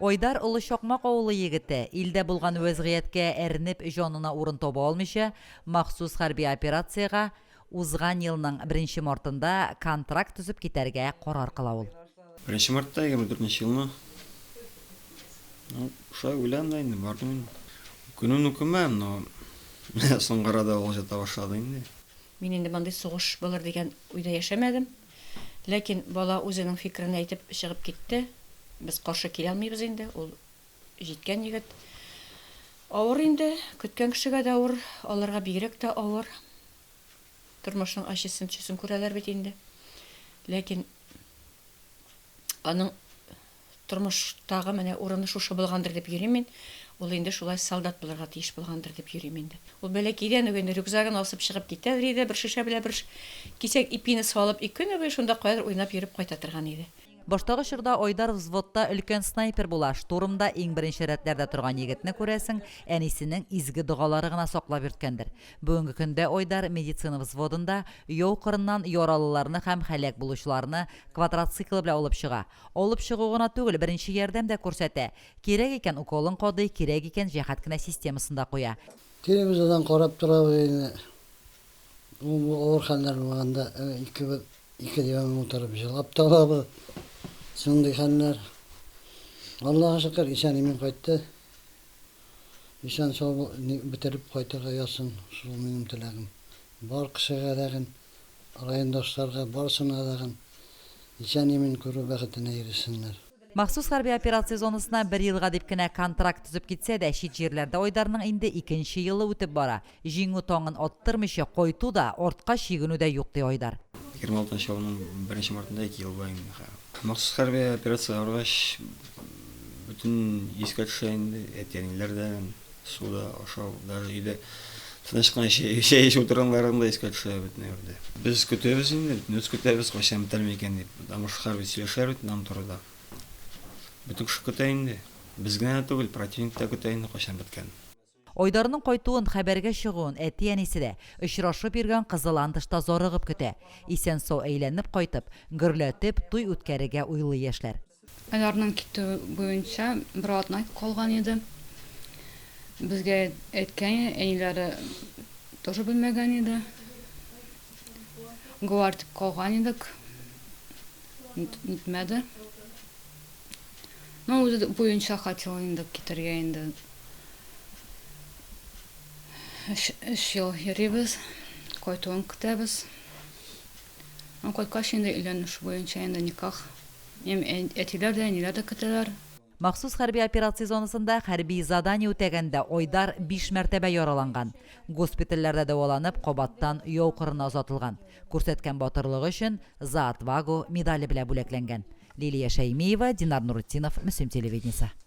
Айдар Олы Чакмак авылы егете, илдә булган вәзгыятькә әрнеп җанына урын таба алмыйча, махсус хәрби операциягә узган елның беренче мартында контракт төзеп китәргә карар кыла ул. Беренче мартта, 24 нче елны. Ну, шулай уйланам да инде, бардым инде. Үкенүен үкенмәдем, но менә соңгы арада ул җата башлады инде. Мин инде мондый сугыш булыр дигән уйда яшәмәдем. Ләкин бала үзенең фикерен әйтеп чыгып китте. Без каршы килә алмыйбыз инде, ул җиткән егет. Авыр инде, көткән кешегә дә авыр, аларга бигрәк тә авыр. Тормышның ачысын-төчесен күрәләр бит инде. Ләкин аның тормыштагы менә урыны шушы булгандыр дип йөрим мин. Ул инде шулай солдат булырга тиеш булгандыр дип йөрим инде. Ул бәләкәйдән үк инде рюкзагын асып чыгып китәдер иде, бер шешә белән бер кисәк ипине салып, и көне буе шунда каядыр уйнап йөреп кайта торган иде. Баштагы чорда Айдар взводта өлкән снайпер була, штурмда иң беренче рәтләрдә торган егетне, күрәсең, әнисенең изге догалары гына саклап йөрткәндер. Бүгенге көндә Айдар медицина взводында яу кырыннан яралыларны һәм һәлак булучыларны квадроциклы белән алып чыга. Алып чыгу гына түгел, беренче ярдәм дә күрсәтә. Кирәк икән, уколын кадый, кирәк икән, җәһәт кенә системасын да куя. Телевизордан карап торабыз инде. Ул-бу авыр хәлләр булганда, икебез ике диванга утырып җылап та алабыз. Шундый хәлләр. Аллага шөкер, исән-имин кайтты. Исән-сау бетереп кайтырга язсын, шул минем теләгем. Бар кешегә дәген, райондашларга, барысына дагын исән-имин күрү бәхетенә ирешсеннәр. Махсус хәрби операция зонасына бер елга дип кенә контракт төзеп китсә дә, чит җирләрдә Айдарның инде икенче елы үтеп бара. Җиңү таңын аттырмыйча кайту да, артка чигенү дә юк, ди Айдар. 26 нчы елның беренче мартында ике ел була инде хәзер. Махсус хәрби операциягә баргач, бөтен искә төшә инде, әти-әниләр дә, су да, ашау, даже өйдә тыныч кына чәй чәй эчеп утырганнарың да искә төшә бөтен әйбер дә. Без көтәбез инде, бөтенебез көтәбез, кайчан бетәр микән дип. Потому что хәрби сөйләшәләр бит нам турыда. Бөтен кеше көтә инде. Без генә дә түгел, противник та көтә инде кайчан беткәнен. Айдарның кайтуын, хәбәргә чыгуын әти-әнисе дә, очрашып йөргән кызы Ландыш та зарыгып көтә. Исән-сау әйләнеп кайтып, гөрләтеп туй үткәрергә уйлый яшьләр. Айдарның китүе буенча бер атна калган иде. Безгә әйткән иде, әниләре тоже белмәгән иде. Говорить итеп калган идек. Нитмәде. Ну, үзе буенча хотел инде китәргә инде. Өч, өч ел йөрибез, кайтуын көтәбез. Ну, кайткач инде өйләнеш буенча инде никах. Эм, әтиләр дә, әниләр дә көтәләр. Махсус хәрби операция зонасында хәрби задание үтәгәндә Айдар биш мәртәбә яраланган. Госпитальләрдә дәваланып, кабаттан яу кырына озатылган. Күрсәткән батырлыгы өчен За отвагу медале белән бүләкләнгән. Лилия Шәймиева, Динар Нуретдинов, Мөслим телевидениесе.